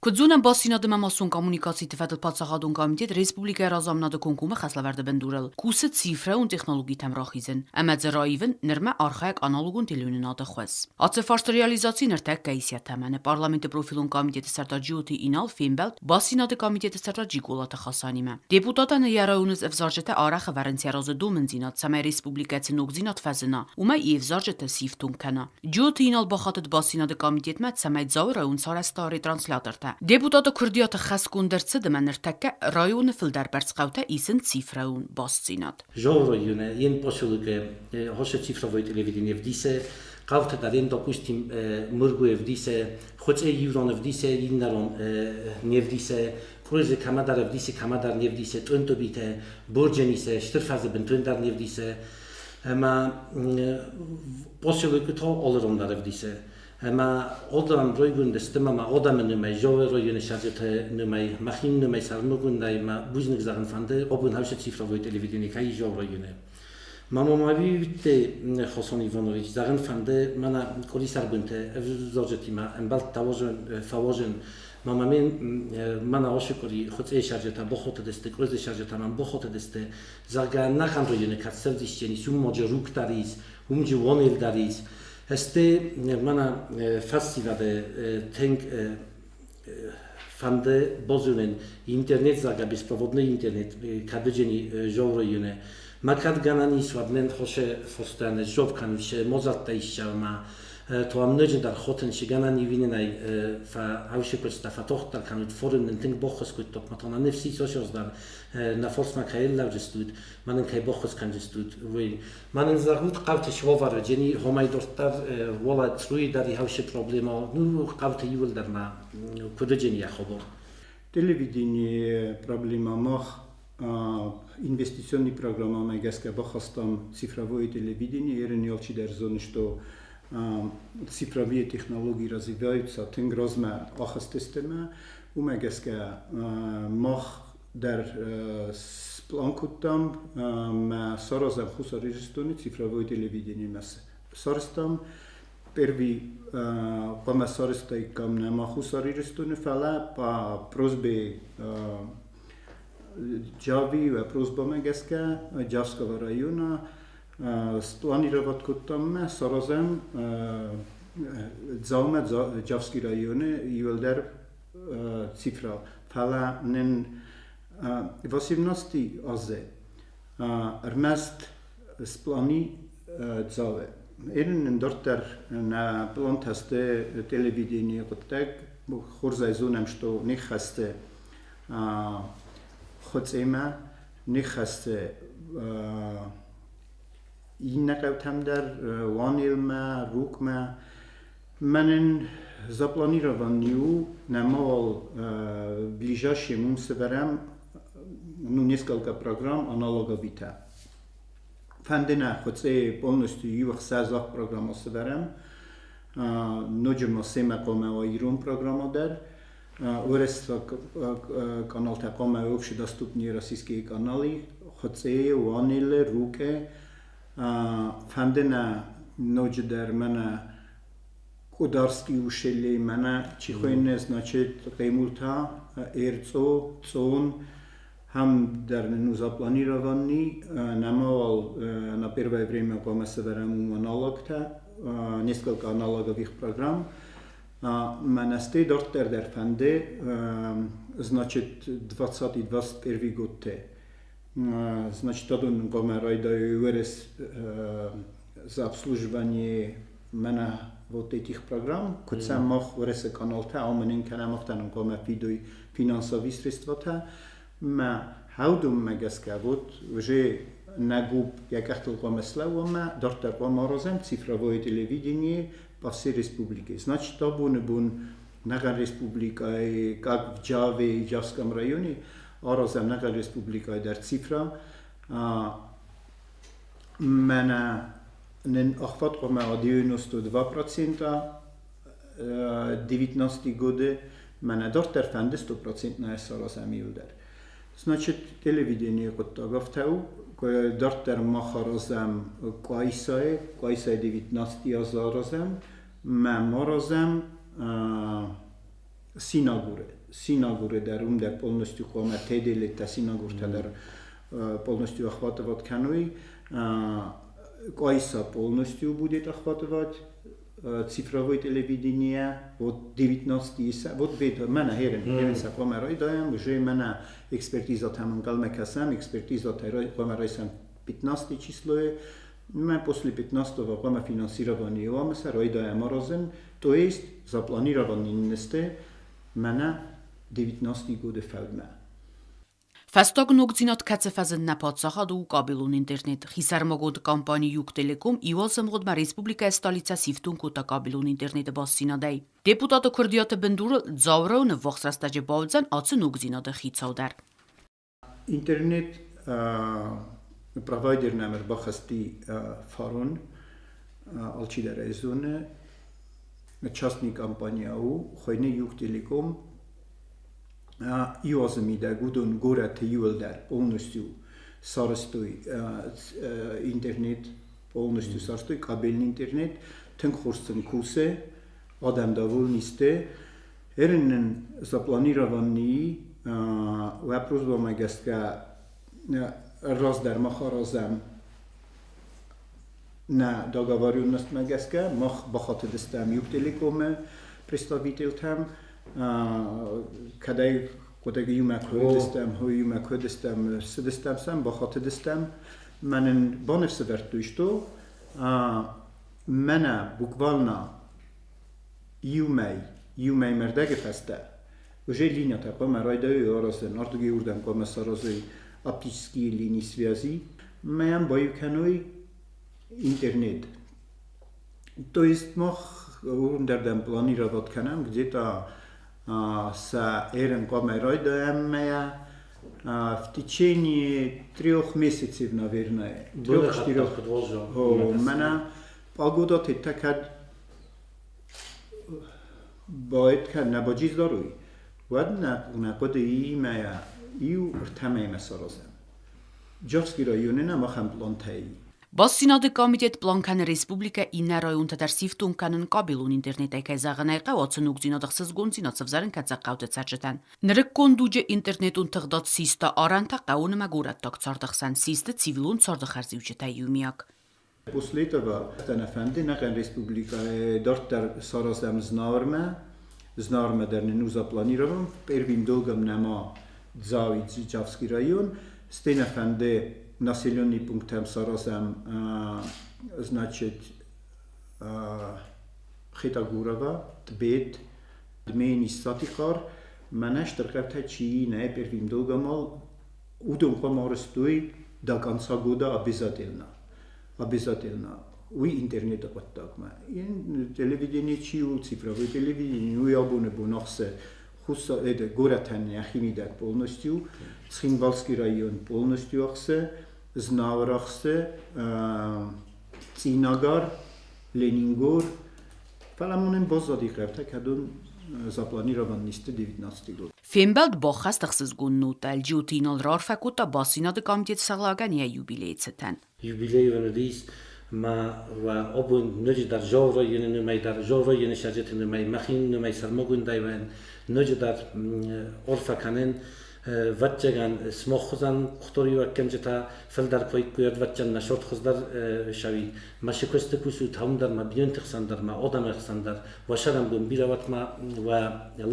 Куыд зонӕм, бастдзинады ӕмӕ массон коммуникациты фӕдыл паддзахадон комитет республикӕйы разамынады комкоммӕ хӕслӕвӕрды бындурыл кусы цифрӕон технологитӕм рахизын ӕмӕ дзы раивын нырмӕ архайӕг аналогон телеуынынады хуыз. Ацы фарсты реализаци ныртӕккӕ ис йӕ тӕмӕны. Парламенты профилон комитеты сӕрдар Джиоты Инал фембӕлд бастдзинады комитеты сӕрдар Джиголаты Хасанимӕ. Депутатӕн йӕ районы ӕвзарджытӕ арӕх ӕвӕрынц йӕ разы домындзинад, цӕмӕй республикӕ цы ногдзинад фӕзына, уымӕй йе взарджытӕ сифтонг кӕна. Джиоты Инал бахатыд бастдзинады комитетмӕ, цӕмӕй Дзауы район сарӕзта ретрансляторта. Депутаты куырдиаты хӕсгонд ӕрцыд ӕмӕ ныртӕккӕ районы фылдӕр бӕрц хъӕутӕ исынц цифрӕон бастдзинад. Жовы районы ен поселокы хосы цифровой телевидение вдисе, хъӕутӕ дӕр ен, допустим, Мыргуе вдисе, Хуыцъе иурон вдисе, иннӕрон не вдисе, Къуызы кӕмӕдӕр ӕвдисы, кӕмӕдӕр не вдисы, Тъунтъубитӕ, Бурдженисе, Стыр фӕзы бынтондӕр не вдисы ӕмӕ поселокы та алырон дӕр ӕвдисы. Ӕмӕ адӕм райгонд сты ӕмӕ адӕмы номӕй, Жовы районы цӕрджыты номӕй, мӕхи номӕй сӕрмагондӕй мӕ бузныг зӕгъын фӕнды абон хаусы цифровой телевидени кӕй ис Жовы районы. Мамамавиты Хосон Иванович зӕгъын фӕнды мӕнӕ къулисӕрбынты ӕвзарджытимӕ ӕмбӕлттӕ фӕуазын. Мамамен мӕнӕ ацы къуыри Хуыцъейы сӕрджытӕ бахотыдысты, Къуызы сӕрджытӕ мӕм бахотыдысты, зӕгъгӕ, нӕхъӕн районы кӕд сӕвдисдзӕнис, уым моджы рук дӕр ис, уым джы уонел дӕр ис. Сты мӕнӕ фӕсивӕды тынг фӕнды базонын интернет, зӕгъгӕ, беспроводной интернет кӕдыджыни Жов районы. Ма кӕд гӕнӕн ис, уӕд нын хосы фостӕн сжов кӕнут, модзӕлттӕ исчӕмӕ Туамныджы дӕр хотын сигӕнӕн ивинынӕй фӕаусыкуыста, фӕтохддӕр кӕнут, форын нын тынг боххуыс кодтот, ма та ныфс ис осоздӕр, нӕ фосмӕ кӕй ӕрлӕуджыстут, ма нын кӕй боххуыс кӕнджыстут, уый. Ма нын зӕгъут, хъӕуты суавӕры джени хомӕй дорддӕр уола цъуй дӕр ихаусы проблема, ну, хъӕуты иуылдӕр ма куыд джени ахобор. Телевидение проблема мах инвестиционный программамӕ гӕсгӕ бахастам цифровое телевидение. Ерын алчидӕр зоны, что цифровые технологии развиваются тынг размӕ ахызтысты ӕмӕ уымӕ гӕсгӕ мах дӕр сплан кодтам мӕ саразӕм Хуссар Ирыстоны цифровое телевидениемӕ сарӕзтам. Первый хъуамӕ сарӕзтаиккам нӕма Хуссар Ирыстоны, фӕлӕ по просьбе Джави просьбамӕ гӕсгӕ Джавского района спланировать кодтам мӕ саразӕм Дзаумӕ Джавский районы иуӕлдӕр цифра. Фӕлӕ нын 18 азы ӕрмӕст сплани Дзауы. Эрин нын дарддӕр нӕ плантӕ сты телевиденийы хъуыддаг. Хорзӕй зонӕм, что не ххӕсты Хуыцъемӕ ныххӕссы иннӕ хъӕутӕм дӕр, Уанелмӕ, Рукъмӕ. Мӕнӕн запланирован у, нӕма уал ближайший уым сӕвӕрӕм ну, несколько программ аналоговитӕ. Фӕнды нӕ Хуыцъейы полностью иу ӕхсӕзах программӕ сӕвӕрӕм, ноджы ма семӕ хъуамӕ уа ирон программӕ дӕр. Уӕрӕсейаг каналтӕ хъуамӕ общедоступные российские каналы Хуыцъейы, Уанелы, Рукъы. Фӕнды нӕ ноджыдӕр мӕнӕ Къударский ущелье мӕнӕ чи хуыйны, значит, Хъемулта, Эрцъо, Цъон, ам дӕр нын у запланированный, нӕма уал на первое время хъуамӕ сӕвӕрӕм уым аналогтӕ, несколько аналоговых программ. Мӕнӕ стӕй дарддӕр дӕр фӕнды, значит, 20-21 годтӕ. Значит, адон хъуамӕ райдайой уӕрӕс за обслуживание мӕнӕ вот этих программ, куыд сӕ мах уӕрӕсе каналтӕ амынын кӕнӕм, афтӕ нын хъуамӕ фидой финансовый средствотӕ. Мӕ хӕудуммӕ гӕсгӕ вот уже нӕ гуп йӕ къӕхтыл хъуамӕ слӕууӕм, дарддӕр хъуамӕ аразӕм цифровое телевидение по всей республике. Значит, абоны бон нӕхъӕн республикӕйы, как в Джаве и Джавском районе, аразӕм нӕхъӕн республикӕйы дӕр цифра. Мӕнӕ нын охват хъуамӕ 92% 19 годы, мӕнӕ дарддӕр фӕнды 100% саразӕм иуылдӕр. Значит, телевиденийы хъуыддаг афтӕ у, дарддӕр мах аразӕм Къуайсайы, Къуайсайы 19 азы аразӕм, мӕ аразӕм Синагуры. Синагуры дӕр, уым дӕр полностью хъуамӕ Теделеттӕ, Синагуртӕ дӕр полностью охватывать кӕной. Къуайса полностью будет охватывать цифровое телевидение, вот 19 вот бет мӕнӕ херен, херен сӕ хъуамӕ райдайӕм, уже мӕнӕ экспертизатӕм ӕнхъӕлмӕ кӕсӕм, экспертизатӕ хъуамӕ райсӕм 15 числойы, мы после 15-го хъуамӕ финансирование уа, сӕ райдайӕм аразын, то есть запланированный несте мӕнӕ 19 годы фӕудмӕ. Фӕстаг ногдзинад, кӕцы фӕзынд нӕ паддзахады, у кабелон интернет. Хисӕрмагонд компани Юг-Телеком иу азы ӕмгъуыдмӕ республикӕйы столицӕ сифтонг кодта кабелон интернеты бастдзинадӕй. Депутаты куырдиаты бындурыл Дзауы районы ӕввахс рӕстӕджы бауыдзӕн ацы ногдзинады хицау дӕр. Интернет провайдер нӕм ӕрбахасти фарон, алчидӕр ӕй зоны. Частный компания у, хуыйны Юг-Телеком. Иу азы мидӕг уыдон горӕты иуылдӕр полностью сарӕзтой интернет, полностью сарӕзтой кабельный интернет, тынг хорз сын кусы, адӕм довольны сты. Эрин нын запланированный вопрос бамӕ гӕсгӕ раздӕр мах аразӕм нӕ договоренностмӕ гӕсгӕ мах бахатыдыстӕм Юг-Телекомы представительтӕм, кӕдӕй хъуыдыг иумӕ куыдыстӕм, иумӕ куыдыстӕм, цыдыстӕм сӕм, бахатыдыстӕм. Мӕнӕн баныфсӕвӕрдтой, что мӕнӕ буквально иу мӕй, иу мӕй мӕрдӕгы фӕстӕ уже линиятӕ хъуамӕ райдайой аразын, ардыгӕй уырдӕм хъуамӕ саразой оптические линии связи, мӕм баиу кӕной интернет. То есть мах уырдӕм планировать кӕнӕм, где-то сӕ ерын хъуамӕ райдайӕм мӕйӕ в течение 3 месяцев, наверное, 3-4. Мӕнӕ погода тетта кӕд баэт кӕд нӕ баджиздаруй, уӕд нӕ хъуыды имӕ иу ӕртӕ мӕймӕ саразӕм. Джавский районы нӕм ахӕм плантӕ и. Бастдзинады комитет план кӕны республикӕ иннӕ районтӕ дӕр сифтонг кӕнын кабелон интернетӕй, кӕй зӕгъын ӕй хъӕуы, ацы ногдзинад ӕхсызгондзинад сӕвзӕрын кӕндзӕн хъӕуты цӕрджытӕн. Нырыккон дуджы интернетон тыгъдад систа арӕнтӕ хъӕуы ӕмӕ горӕттаг царды хсӕн, систы цивилон царды хӕрзиуджытӕ иумиаг. После этого нӕ фӕнды нӕхъӕн республикӕйы дарддӕр саразӕм Знауырмӕ. Знауырмӕ дӕр нын у запланирован. Первым долгом нӕма Дзауи, Джавский район. Стӕй нӕ фӕнды населенный пункттӕм саразӕм, значит, Хетагурова, Тбет, Дменис, Сатихъар. Мӕнӕ стыр хъӕутӕ чи нӕ первым долгомал, уыдон хъуамӕ арӕзтой до конца года обязательно. Обязательно. Уый интернеты хъуыддагмӕ. Телевидение чи у, цифровой телевидение, уый абоны бон ахсы горӕтӕн йӕхимидӕг полностью, Цхинвалский район полностью ахсы, Знауыр ахсы, Цъинагар, Ленингор. Фӕлӕ мын баззади хъӕутӕ, кӕдон запланирован нисты 19 год. Фембӕлд баххӕст ӕхсызгон нотӕ. Джиоты Инал раарфӕ кодта бастдзинады комитеты сӕргълӕууӕгӕн йӕ юбилейы цытӕн. Юбилей уыдис ма абон ноджыдӕр Дзауы районы номӕй дӕр, Дзауы районы цӕрджыты номӕй, мӕхи номӕй сӕрмагондӕй ноджыдӕр арфӕ кӕнын ӕвӕццӕгӕн сымах хуызӕн къухдариуӕггӕнджытӕ фылдӕр куы ӕвӕццӕгӕн нӕ сорт хуыздӕр сӕуид. Мӕ куысты кусут уым дӕр, мӕ бинонты хсӕн дӕр, мӕ адӕмы хсӕн дӕр. Уӕ сӕрӕнбон бирӕ уӕт ма уӕ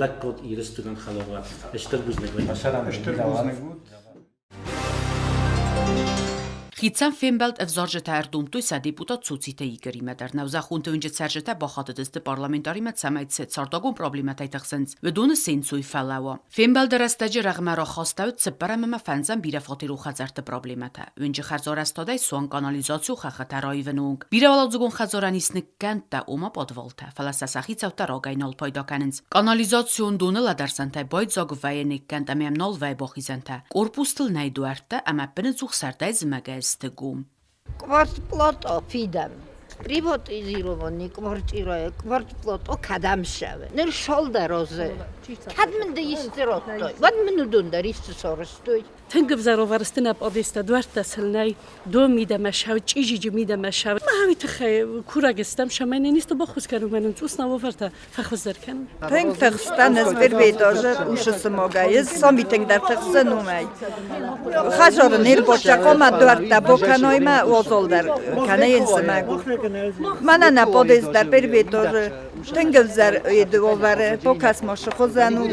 лӕггад Ирыстонӕн хӕлар уӕд. Стыр бузныг уӕ. Стыр бузныг ут. Хицӕн фембӕлд ӕвзарджытӕ ӕрдомдтой сӕ депутат Цоциты Игоримӕ дӕр. Нӕузӕххонты уынджы цӕрджытӕ бахатыдысты парламентаримӕ, цӕмӕй сӕ цардагон проблемӕтӕй тыхсынц, уыдоны се нцой фӕлӕууа. Фембӕлды рӕстӕджы рӕгъмӕ рахастӕуыд цыппӕрӕм ӕмӕ фӕндзӕм бирӕфатерон хӕдзӕртты проблемӕтӕ. Уынджы хӕрзарӕзтадӕй суанг канализацион хӕххытӕ раивыны онг. Бирӕуӕладзыгон хӕдзарӕн ис ныккӕндтӕ, ома подвалтӕ, фӕлӕ сӕ сӕ хицӕуттӕ рагӕй нал пайда кӕнынц. Канализацион доны лӕдӕрсӕнтӕй байдзаг вӕййы ныккӕнд ӕмӕ йӕм нал вӕййы бахизӕнтӕ. Корпустыл нӕй дуӕрттӕ ӕмӕ ӕппынӕдзух сӕрдӕй зымӕгӕй сты гом. Квартплата фидӕм. Приватизированный квартира, квартплата кӕдӕм ссӕуы? Ныр цалдӕр азы. Кӕд мын ды исты радтай, уӕд мын уыдон дӕр исты сарӕзтой. Тынг ӕвзӕр ӕвӕрсты нӕ пъадестӕ дуӕрттӕ сыл нӕй, дон мидӕмӕ ссӕуы, чъизиджы мидӕмӕ ссӕуы. Мах тыххӕй курӕг стӕм, цӕмӕй нын исты баххуыс кӕнын, мӕ нын цъус нӕ уавӕртӕ фӕхуыздӕр кӕнын. Тынг тыхстӕн ӕз первый этажы усы сымагӕй. Ӕз сами тынгдӕр тыхсын уымӕй. Хӕдзары не рбачча дуӕрттӕ бакӕной мӕ уазалдӕр кӕны йын сымаг. Мӕнӕ нӕ подъезд дӕр первый этажы тынг ӕвзӕр уавӕры покӕс ма цы хуызӕн у.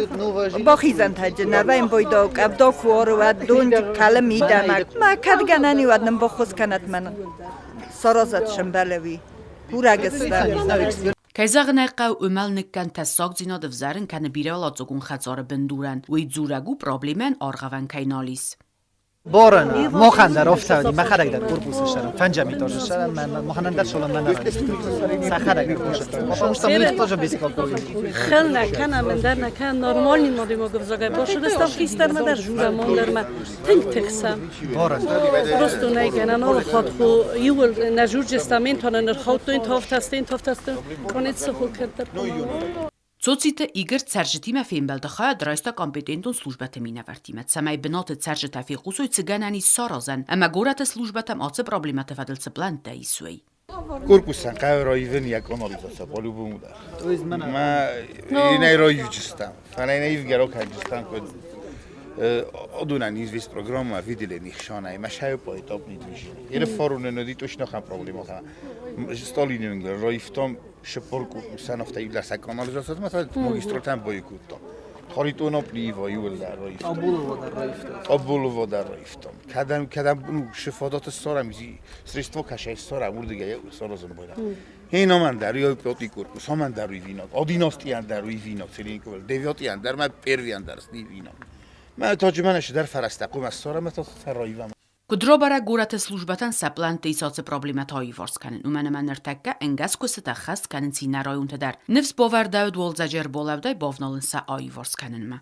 Бахизӕнтӕджы нӕ вӕййын бойдау къӕвда куы уары, уӕд дон кӕлы мидӕмӕ. Мӕ кӕд гӕнӕн и, уӕд нын баххуыс кӕнӕт мӕн саразӕт сӕмбӕлӕуи. Курӕг стӕм. Кӕй зӕгъын ӕй хъӕуы, уымӕл ныккӕнд тӕссагдзинад ӕвзӕрын кӕны бирӕуӕладзыгон хӕдзары бындурӕн. Уый дзурӕг у, проблемӕйӕн аргъӕвӕн кӕй нал ис. Борын, мохӕн дӕр офтауди, мӕхӕдӕг дӕр корпусы сӕрӕн, фӕнджӕм тоже сӕрӕн, мохӕнӕн дӕр шолон мӕ сахарӕг тоже. Потому что мы их тоже беспокоим. Хел нӕ кӕнӕм, ӕндӕр нӕ кӕнӕм, нормальный мадимаг ӕвзагӕй башыдыстам хистӕрмӕ дӕр, журамон дӕр мӕ тынг тыхсӕм. Борын. Просто нӕй гӕнӕн алы хатт хо иуыл нӕ журджестаментонӕн ӕрхаудтой, тафтастен, тафтастен, конец сыхыл кӕддӕр. Цоциты Игорь цӕрджытимӕ фембӕлды хайад райста компетентон службӕты минӕвӕрттимӕ, цӕмӕй бынаты цӕрджытӕ фехъусой, цы гӕнӕн ис саразӕн ӕмӕ горӕты службӕтӕм ацы проблемӕты фӕдыл цы плӕнттӕ ис, уый. Корпусӕн хъӕуы раивын йӕ канализаци по-любому дӕр. Ма инӕй раивджыстам. Фӕлӕ инӕ ивгӕ ракӕнджыстам, куыд одунан извест программа видели нихшанай, ма шайо поэтапный движение. Ере фаруне ноди точно хан проблема. Сталинин раивтам шепор корпусан афта ивласа канализация, ма магистралтан бойкуттам. Харитонопли ива юлдар раивтам. Абулова дӕр раивтам. Абулова дӕр раивтам. Кӕдӕм кӕдӕм ну шифадат ссарам средство кашай ссарам урдыгӕй саразын бойда. Հեն աման դար йой пьоти корпус, аман դար винок, одинадцатый дар винок, целинковал, девятый дар ма первый дар сни винок. Ма тоҷманаш дар фарастақум ссарам та сараивам. Куыд рабӕрӕг горӕты службӕтӕн сӕ плӕнтты ис ацы проблемӕтӕ аиуварс кӕнын, уымӕн ӕмӕ ныртӕккӕ ӕнгӕс куыстытӕ ӕххӕст кӕнынц иннӕ районты дӕр. Ныфс бавӕрдӕуыд уалдзӕджы ӕрбалӕудӕй бавналын сӕ аиуварс кӕнынмӕ.